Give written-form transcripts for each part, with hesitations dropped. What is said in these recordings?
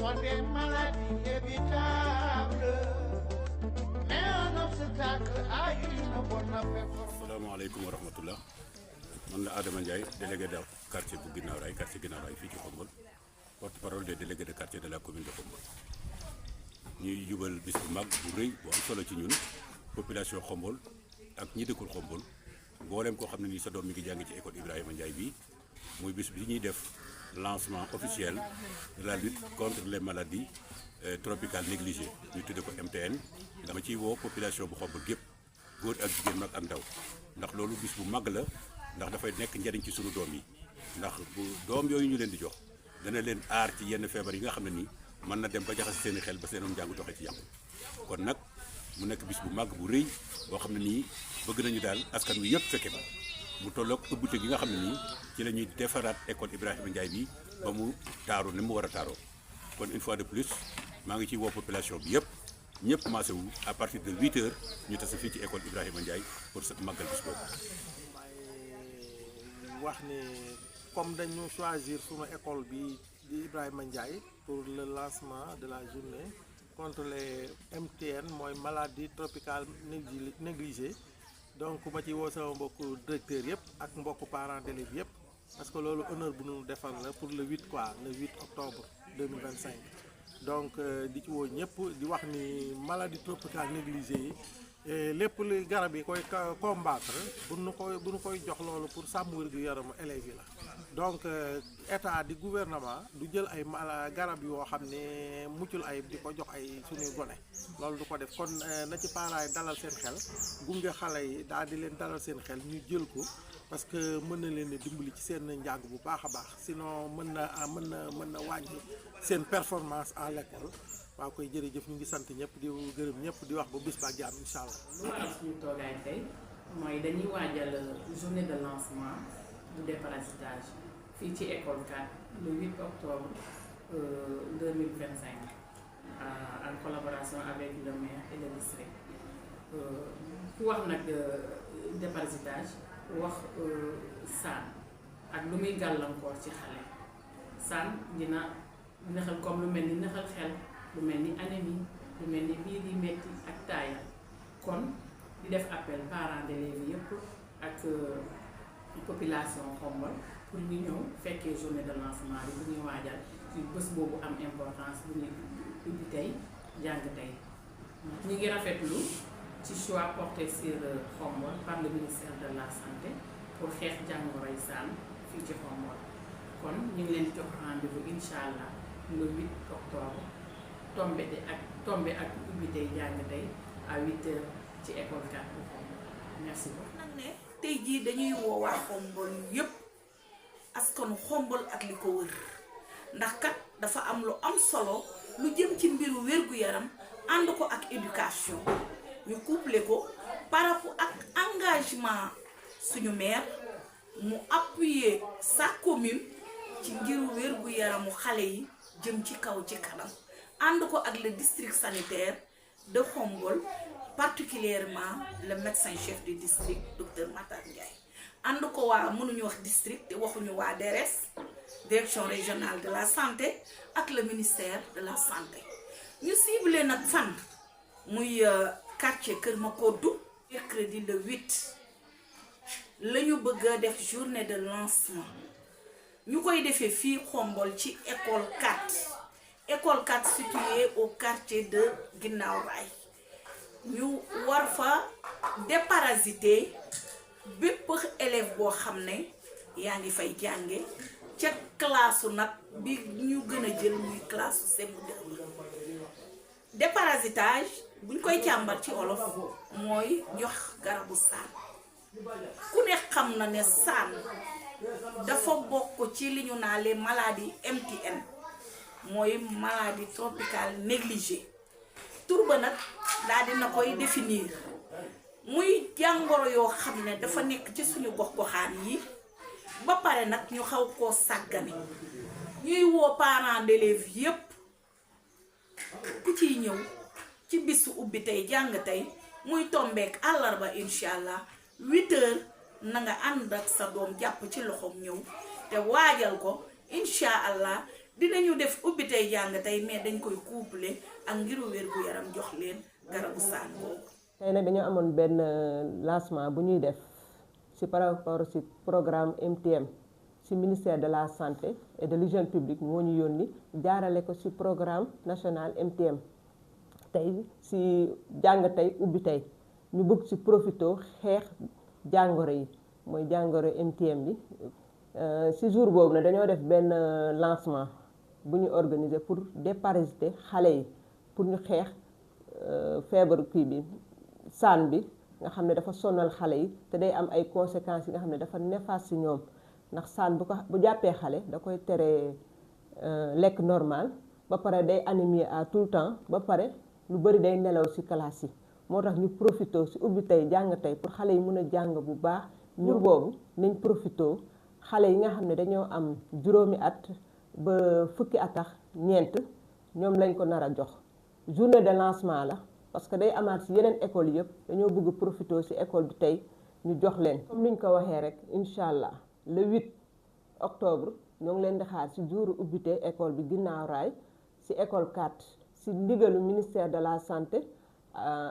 sont des maladies évitables, mais un obstacle à une bonne performance. Asalaamaaleykum wa rahmatullah. Man la Adama Ndiaye, délégué de quartier bu Guinaw Rail, quartier Guinaw Rail fii ci Khombole, porte-parole des délégués de quartier de la commune de Khombole. ñuy jubal bis bu mag bu rëy bu am solo ci ñun population Khombole ak ñi dëkkul Khombole mboolem koo xam ne nii sa doom mi ngi jàng ci école Ibrahima Ndiaye bii muy bis bi ñuy def lancement officiel de la lutte contre les maladies tropicales négligées ñu tudde ko MTN. dama ciy woo population bu Khombole gépp góor ak jigéen mag ak ndaw ndax loolu bis bu mag la ndax dafay nekk njariñ ci sunu doom yi ndax bu doom yooyu ñu leen di jox dana leen aar ci yenn feebar yi nga xam ne nii mën na dem ba jaxase seeni xel ba seenum njàng doxee ci yàqu. kon nag mu nekk bis bu mag bu rëy boo xam ne nii bëgg nañu daal askan wi yëpp fekke ko mu tolloog ubbite gi nga xam ne nii ci la ñuy defaraat école Ibrahima Ndiaye bi ba mu taaru ni mu war a taaroo. kon une fois de plus maa ngi ciy woo population bi yëpp ñëpp maase wu à partir de 8 heures ñu tase fii ci école Ibrahima Ndiaye pour sa màggal bis boobu. wax ni comme dañu choisir sunu école bi di Ibrahima Ndiaye pour le lancement de la journée contre les MTN mooy maladie tropicale négligée donc ma ci woo sama mbokku directeur yëpp ak mbokku parents d'élèves yëpp parce que loolu honneur bu ñu defal la pour le 8 quoi le 8 octobre 2025 donc di ci woo ñëpp di wax ni maladie tropicale négligée yi lépp luy garab yi koy combattre bu nu koy jox loolu pour sàmm wér-gu-yaramu élèves yi la donc état di gouvernement du jël ay garab yoo xam ne muccul ayib di ko jox ay suñuy gone loolu du ko def kon na ci parents yi dalal seen xel gunge xale yi daal di leen dalal seen xel ñu jël ko parce que mën na leen a dimbali ci seen njàng bu baax a baax sinon mën na wàññi seen performance à l'école. waaw koy jërëjëf ñu ngi sant ñëpp di gërëm ñëpp di wax ba bis ba jàmm incha allah. lu am suñu toogaay tey mooy dañuy waajal journée de lancement du déparasitage fii ci école 4 le 8 octobre 2025 en collaboration avec le maire et le district. ku wax nag déparasitage wax saan ak lu muy gàllankoor ci xale saan dina nëxal comme lu mel ni nëxal xel. lu mel ni anémie lu mel ni biir yi metti ak taayal kon di def appel parents d'élèves yëpp ak population Khombole pour ñu ñëw fekkee journée de lancement bi bu ñuy waajal ci bés boobu am importance bu ñu ubbi tey jàng tey ñu ngi rafetlu ci choix porté sur Khombole par le ministère de la santé pour xeex jàngoroy saan fii ci Khombole kon ñu ngi leen di jox rendez-vous incha allah le 8 octobre tombé ak ubbi tey jàng tey à 8 heures ci école 4 bu Khombole merci beaucoup. nag ne tey jii dañuy woo waa Khombole yépp askanu Khombole ak li ko wër ndax kat dafa am lu am solo lu jëm ci mbiru wér-gu-yaram ànd ko ak éducation ñu couplé ko par rapport ak engagement suñu maire mu appuyer sa commune ci ngiru wér-gu-yaramu xale yi jëm ci kaw ci kanam. ànd ko ak le district sanitaire de Khombole particulièrement le médecin chef du district docteur Matar Ndiaye ànd ko waa mënuñu wax district te waxuñu waa DRS direction régionale de la santé ak le ministère de la santé ñu ciblé nag fan muy quartier Kër Makodou mercredi le 8 la ñu bëgg a def journée de lancement ñu koy defee fii Khombole ci école 4 école 4 située au quartier de Guinaw Rail ñu war fa déparasiter bépp élève boo xam ne yaa ngi fay jànge ca classe nag bi ñu gën a jël muy classe CM2 déparasitage buñ koy càmbar ci wolof mooy jox garabu saan ku ne xam na ne saan dafa bokk ci li ñu naa les maladies MTN mooy maladie tropicale négligée tur ba nag daal dina koy définir muy jàngoro yoo xam ne dafa nekk ci suñu gox-goxaan yi ba pare nag ñu xaw koo sàggane ñuy woo parents d'élèves yépp ku ciy ñëw ci bisu ubbi tey jàng tey muy tombeek àllarba incha allah 8 heures na nga ànd ak sa doom jàpp ci loxoom ñëw te waajal ko incha allah dinañu def ubbi tey jàng tey mais dañ koy coupler ak ngiru wér-gu-yaram jox leen garabu saan boobu. tey nag dañoo amoon benn lancement bu ñuy def ci par rapport ci programme MTM ci ministère de la santé et de l'hygiène publique moo ñu yónni jaarale ko ci programme national MTM tey ci jàng tey ubbi tey ñu bëgg ci profito xeex jàngoro yi mooy jàngoro MTM bi ci jour boobu nag dañoo def benn lancement bu ñu organiser pour déparasiter xale yi pour ñu xeex feebaru kii bi saan bi nga xam ne dafa sonal xale yi te day am ay conséquences yi nga xam ne dafa néfaste ci ñoom ndax saan bu jàppee xale da koy tere lekk normal ba pare day anémie à tout le temps ba pare lu bari day nelaw ci classe yi moo tax ñu profité ci ubbi tey jàng tey pour xale yi mën a jàng bu baax ñur boobu nañ profité xale yi nga xam ne dañoo am juróomi at ba fukki at ak ñeent ñoom lañ ko nar a jox journée de lancement la parce que day amaat ci yeneen école yëpp dañoo bëgg profité ci école bi tey ñu jox leen comme niñ ko waxee rek incha allah le 8 octobre ñoo ngi leen di xaar ci jouru ubbite école bi Guinaw Rail ci école 4 ci ndigalu ministère de la santé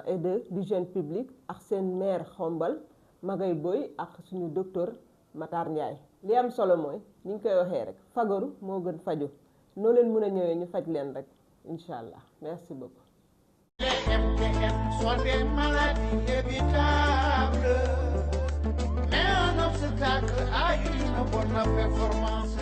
et de l'hygiène publique ak seen maire Xombal Magay Boy ak suñu docteur Matar Ndiaye li am solo mooy ni ñu koy waxee rek fagaru moo gën faju noo leen mën a ñëwee ñu faj leen rek incha allah merci beaucoup. Les MTM sont des maladies évitables, mais un obstacle à une bonne performance.